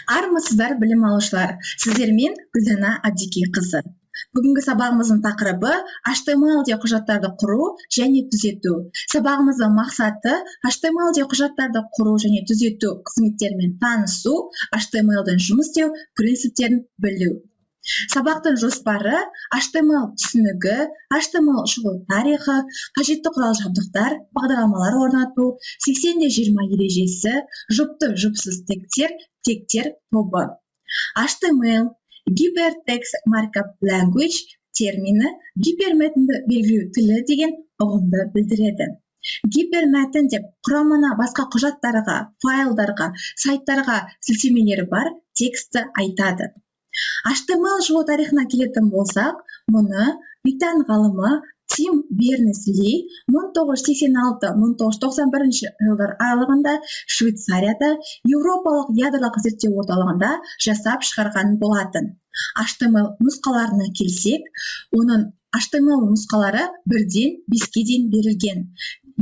Армысыздар, білім алушылар! Сіздермен Гүлдана Әбдікейқызы. Бүгінгі сабағымыздың тақырыбы HTML-де құжаттарды құру және түзету. Сабағымыздың мақсаты HTML-де құжаттарды құру және түзету қызметтерімен танысу, HTML-дің жұмыс істеу принциптерін білу. Сабақтың жоспары: HTML түсінігі, HTML шығу тарихы, қажетті құрал-жабдықтар, бағдарламалар орнату, 80-20 ережесі, жұпты жұпсыз тегтер, тегтер тобы. HTML Hypertext Markup Language термині гипермәтінді белгілеу тілі деген ұғымды білдіреді. Гипермәтін деп құрамына басқа құжаттарға, файлдарға, сайттарға сілтемелері бар текстті айтады. HTML шығу тарихына келетін болсақ, мұны британ ғалымы Тим Бернерс-Ли 1986-1991 жылдар аралығында Швейцарияда Еуропалық ядролық зерттеу орталығында жасап шығарған болатын. HTML нұсқаларына келсек, оның HTML нұсқалары 1-ден 5-ке дейін берілген.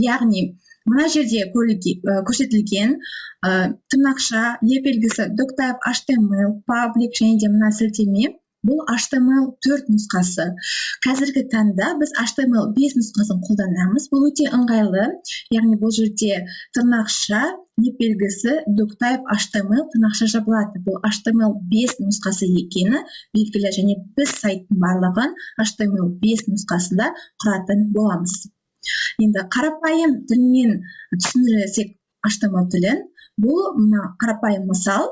Яғни мына жерде көрсетілген тырнақша, леп белгісі, doctype HTML, public және де мына сілтеме, бұл HTML 4 нұсқасы. Қазіргі таңда біз HTML 5 нұсқасын қолданамыз. Бұл өте ыңғайлы. Яғни бұл жерде тырнақша, леп белгісі, doctype HTML, тырнақша жабылады. Бұл HTML 5 нұсқасы екені белгілі және біз сайттың барлығын HTML 5 нұсқасында құратын боламыз. Енді қарапайым тілмен түсіндірсек HTML тілін, бұл мына қарапайым мысал,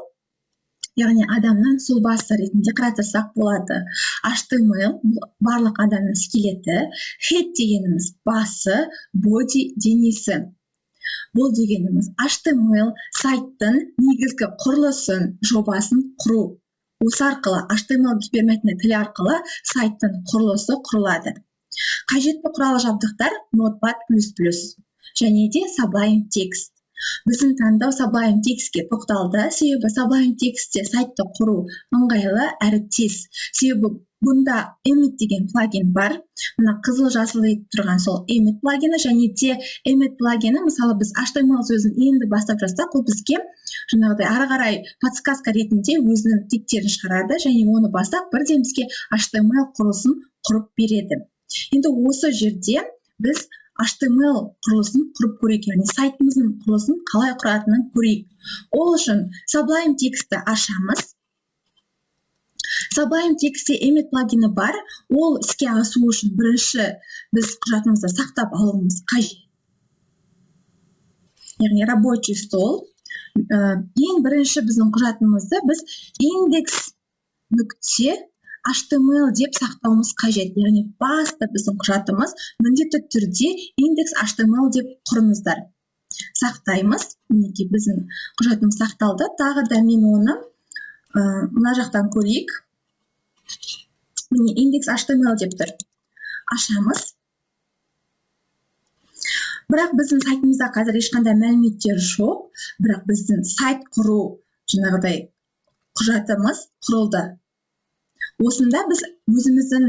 яғни адамның сұлбасы ретінде қарастырсақ болады. HTML бұл барлық адамның скелеті, head дегеніміз басы, body денесі. Бұл дегеніміз HTML сайттың негізгі құрылысын, жобасын құру. Осы арқылы, HTML гипермәтіні тілі арқылы сайттың құрылысы құрылады. Қажетті құрал жабдықтар Notepad++ және де Sublime Text. Біздің таңдау Sublime Textке тоқталды, себебі Sublime Textте сайтты құру ыңғайлы әрі тез. Себебі бұнда Emmet деген плагин бар. Мына қызыл жасыл етіп тұрған сол Emmet плагині. Және де Emmet плагині, мысалы, біз HTML сөзін енді бастап жазсақ, ол бізге жаңағыдай ары қарай подсказка ретінде өзінің тегтерін шығарады және оны бассақ, бірден бізге HTML құрылысын құрып береді. Енді осы жерде біз HTML құрылысын құрып көрейік, яғни сайтымыздың құрылысын қалай құратынын көрейік. Ол үшін Sublime Textті ашамыз. Sublime Textте Emmet плагині бар. Ол іске асу үшін бірінші біз құжатымызды сақтап алуымыз қажет. Яғни рабочий стол. Ең бірінші біздің құжатымызды біз индекс нүкте HTML деп сақтауымыз қажет. Яғни басты біздің құжатымыз міндетті түрде индекс HTML деп құрыңыздар. Сақтаймыз. Мінекей, біздің құжатымыз сақталды. Тағы да мен оны мына жақтан көрейік. Міне, индекс HTML деп тұр. Ашамыз. Бірақ біздің сайтымызда қазір ешқандай мәліметтер жоқ, бірақ біздің сайт құру жаңағыдай құжатымыз құрылды. Осында біз өзіміздің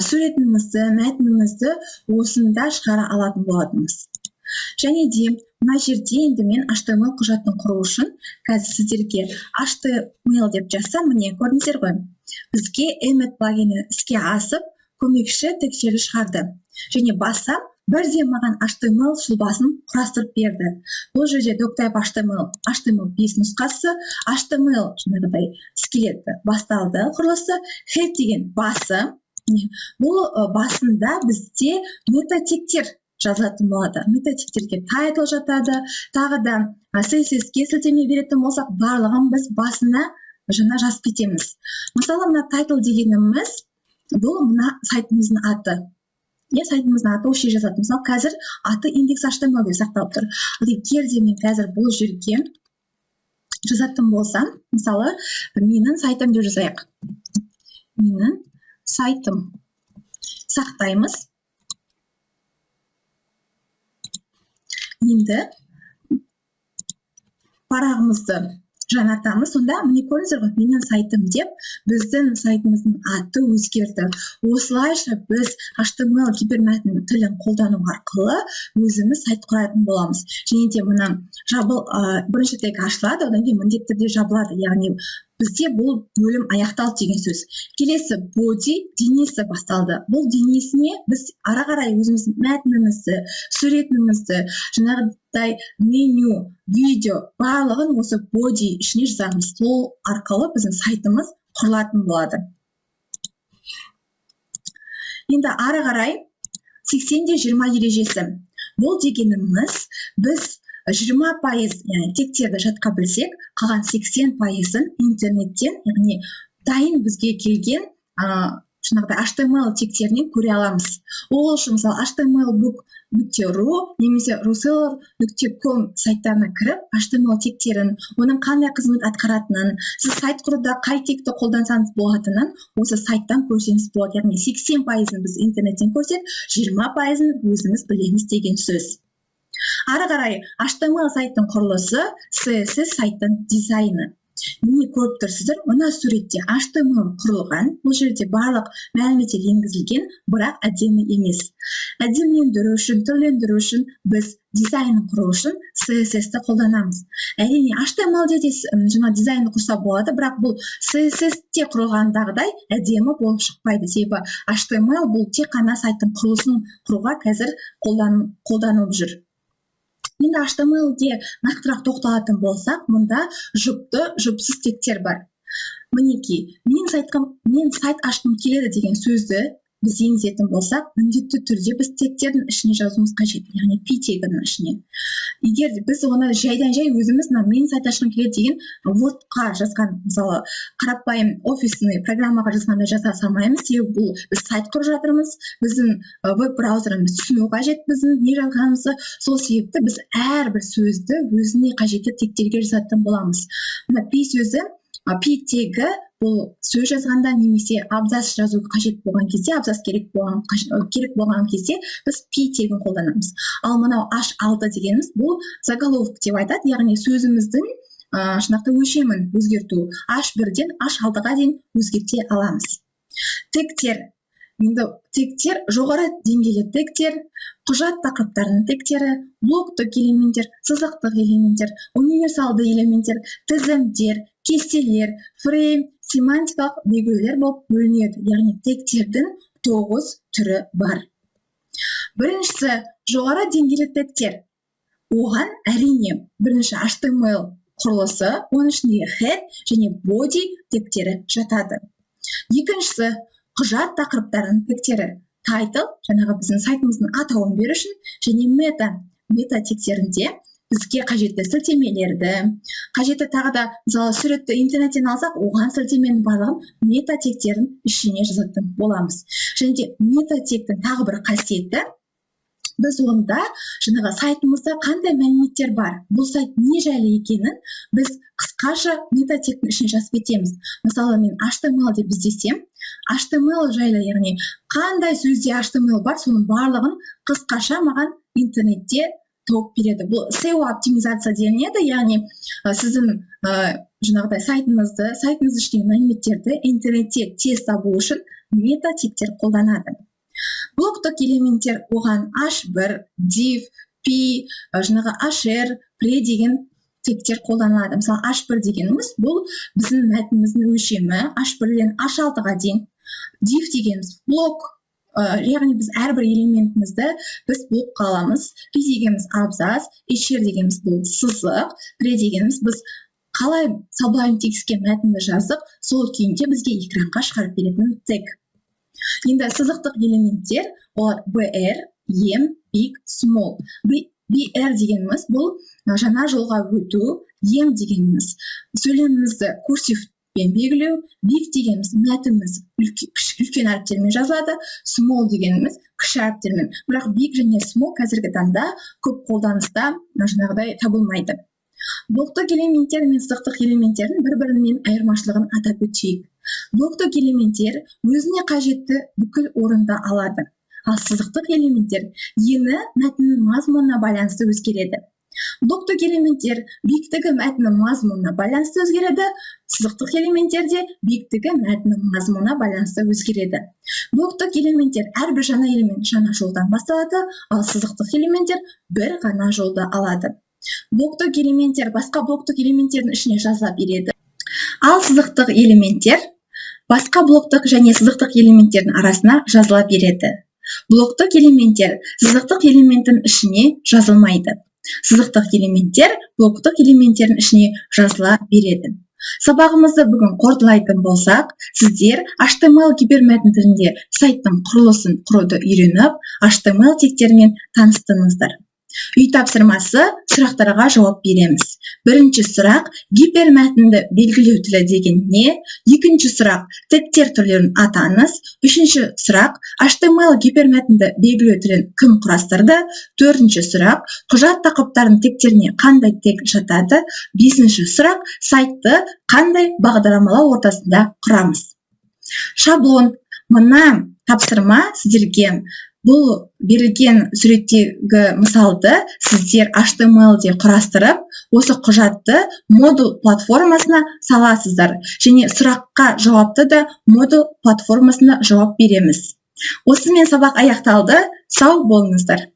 суретімізді, мәтінімізді осында шығара алатын болатынбыз. Және де мына жерде енді мен HTML құжатын құру үшін қазір сіздерге HTML деп жазсам, міне, көрдіңіздер ғой, бізге Emmet плагині іске асып, көмекші тегтерді шығарды. Және бассам, бірден маған HTML сұлбасын құрастырып берді. Бұл жерде doctype HTML, HTML 5 нұсқасы, HTML жаңағыдай скелеті басталды құрылысы, head деген басы. Бұл басында бізде метатегтер жазылатын болады. Метатегтерге title жатады, тағы да CSS-ке сілтеме беретін болсақ, барлығын біз басына жаңа жазып кетеміз. Мысалы, мына title дегеніміз бұл мына сайтымыздың аты. Иә, сайтымыздың аты осы жерге жазылады. Мысалы, қазір аты индекс HTML деп сақталып тұр. Ал егер де мен қазір бұл жерге жазатын болсам, мысалы, менің сайтым деп жазайық. Менің сайтым. Сақтаймыз. Енді парағымызды Жаңартамыз. Сонда, міне, көрдіңіздер ғой, «Менің сайтым» деп біздің сайтымыздың аты өзгерді. Осылайша біз HTML гипермәтін тілін қолдану арқылы өзіміз сайт құратын боламыз. Және де мына жабыл, бірінші тег ашылады, одан кейін міндетті түрде жабылады, яғни бізде бұл бөлім аяқталды деген сөз. Келесі body, денесі басталды. Бұл денесіне біз ары қарай өзіміздің мәтінімізді, суретімізді, жаңағыдай меню, видео, барлығын осы body ішіне жазамыз. Сол арқылы біздің сайтымыз құрылатын болады. Енді ары қарай 80 де 20 ережесі. Бұл дегеніміз, біз 20%, яғни тегтерді жатқа білсек, қалған 80%-ын интернеттен, яғни дайын бізге келген жаңағыдай HTML тегтерінен көре аламыз. Ол үшін, мысалы, htmlbook.ru немесе ruseller.com сайттарына кіріп, HTML тегтерін, оның қандай қызмет атқаратынын, сіз сайт құруда қай тегті қолдансаңыз болатынын осы сайттан көрсеңіз болады. Яғни 80%-ын біз интернеттен көрсек, 20%-ын өзіміз білеміз деген сөз. Ары қарай HTML сайттың құрылысы, CSS сайттың дизайны. Міне, көріп тұрсыздар, мына суретте HTML құрылған. Бұл жерде барлық мәліметтер енгізілген, бірақ әдемі емес. Әдемілендіру үшін, түрлендіру үшін, біз дизайнын құру үшін CSS-ті қолданамыз. Әрине, HTML-де де жаңа дизайнды құрса болады, бірақ бұл CSS-те құрылғандағыдай әдемі болып шықпайды, себебі HTML бұл тек қана сайттың құрылысын құруға қазір қолданылып жүр. Енді HTML-ге нақтырақ тоқталатын болсақ, мұнда жұпты, жұпсыз тегтер бар. Мінекей, мен сайт ашқым келеді деген сөзді біз енгізетін болсақ, міндетті түрде біз тегтердің ішіне жазуымыз қажет, яғни p тегінің ішіне. Егер біз оны жайдан жай өзіміз мына «мен сайт ашқым келеді» деген Word-қа жазған, мысалы, қарапайым офисный программаға жазғандай жаза салмаймыз, себебі бұл біз сайт құрып жатырмыз, біздің веб браузеріміз түсіну қажет біздің не жазғанымызды. Сол себепті біз әрбір сөзді өзіне қажетті тегтерге жазатын боламыз. Мына p сөзі, p тегі, бұл сөз жазғанда немесе абзац жазу қажет болған кезде, абзац керек болған кезде біз p тегін қолданамыз. Ал мынау h6 дегеніміз, бұл заголовок деп айтады, яғни сөзіміздің жаңағы өлшемін өзгерту, h1-ден h6-ға дейін өзгерте аламыз. Тегтер. Енді тегтер: жоғары деңгейлі тегтер, құжат тақырыптарының тегтері, блоктық элементтер, сызықтық элементтер, универсалды элементтер, тізімдер, кестелер, фрейм, семантикалық белгілеулер болып бөлінеді. Яғни тегтердің тоғыз түрі бар. Біріншісі — жоғары деңгейлі тегтер. Оған, әрине, бірінші HTML құрылысы, оның ішінде head және body тегтері жатады. Екіншісі — құжат тақырыптарының тегтері: title, жаңағы біздің сайтымыздың атауын беру үшін, және meta. Meta тегтерінде бізге қажетті сілтемелерді, қажетті тағы да, мысалы, суретті интернеттен алсақ, оған сілтеменің барлығын мета тегтердің ішіне жазатын боламыз. Және де мета тегтің тағы бір қасиеті: біз онда жаңағы сайтымызда қандай мәліметтер бар, бұл сайт не жайлы екенін біз қысқаша мета тегтің ішіне жазып кетеміз. Мысалы, мен HTML деп іздесем, HTML жайлы, яғни қандай сөзде HTML бар, соның барлығын қысқаша маған интернетте тауып береді. Бұл SEO оптимизация делінеді, яғни сіздің жаңағыдай сайтыңызды, сайтыңыз ішіндегі мәліметтерді интернетте тез табу үшін мета тегтер қолданады. Блоктық элементтер: оған h1, div, p, жаңағы hr, pre деген тегтер қолданылады. Мысалы, h1 дегеніміз — бұл біздің мәтініміздің өлшемі, h1-ден h6-ға дейін. Div дегеніміз — блок, яғни біз әрбір элементімізді біз блокқа аламыз. P дегеніміз — абзац, hr дегеніміз — бұл сызық, pre дегеніміз — біз қалай Sublime Text-ке мәтінді жаздық, сол күйінде бізге экранға шығарып беретін тег. Енді сызықтық элементтер: олар br, em, big, small. Br дегеніміз — бұл жаңа жолға өту, em дегеніміз — сөйлемімізді курсивпен белгілеу, big дегеніміз — мәтініміз үлкен әріптермен жазылады, small дегеніміз — кіші әріптермен. Бірақ big және small қазіргі таңда көп қолданыста жаңағыдай табылмайды. Блоктық элементтер мен сызықтық элементтердің бір бірімен айырмашылығын атап өтейік. Блоктық элементтер өзіне қажетті бүкіл орынды алады, ал сызықтық элементтер ені мәтіннің мазмұнына байланысты өзгереді. Блоктық элементтер биіктігі мәтіннің мазмұнына байланысты өзгереді, сызықтық элементтер де биіктігі мәтіннің мазмұнына байланысты өзгереді. Блоктық элементтер, әрбір жаңа элемент жаңа жолдан басталады, ал сызықтық элементтер бір ғана жолды алады. Блоктық элементтер басқа блоктық элементтердің ішіне жазыла береді, ал сызықтық элементтер басқа блоктық және сызықтық элементтердің арасына жазыла береді. Блоктық элементтер сызықтық элементтің ішіне жазылмайды, сызықтық элементтер блоктық элементтердің ішіне жазыла береді. Сабағымызды бүгін қорытындылайтын болсақ, сіздер HTML гипермәтін тілінде сайттың құрылысын құруды үйреніп, HTML тегтерімен таныстыңыздар. Үй тапсырмасы: сұрақтарға жауап береміз. Бірінші сұрақ: гипермәтінді белгілеу тілі деген не? Екінші сұрақ: тегтер түрлерін атаңыз. Үшінші сұрақ: HTML гипермәтінді белгілеу тілін кім құрастырды? Төртінші сұрақ: құжат тақырыптарының тегтеріне қандай тег жатады? Бесінші сұрақ: сайтты қандай бағдарламалау ортасында құрамыз? Шаблон. Мына тапсырма сіздерге: бұл берілген суреттегі мысалды сіздер HTML-де құрастырып, осы құжатты Moodle платформасына саласыздар және сұраққа жауапты да Moodle платформасына жауап береміз. Осымен сабақ аяқталды. Сау болыңыздар.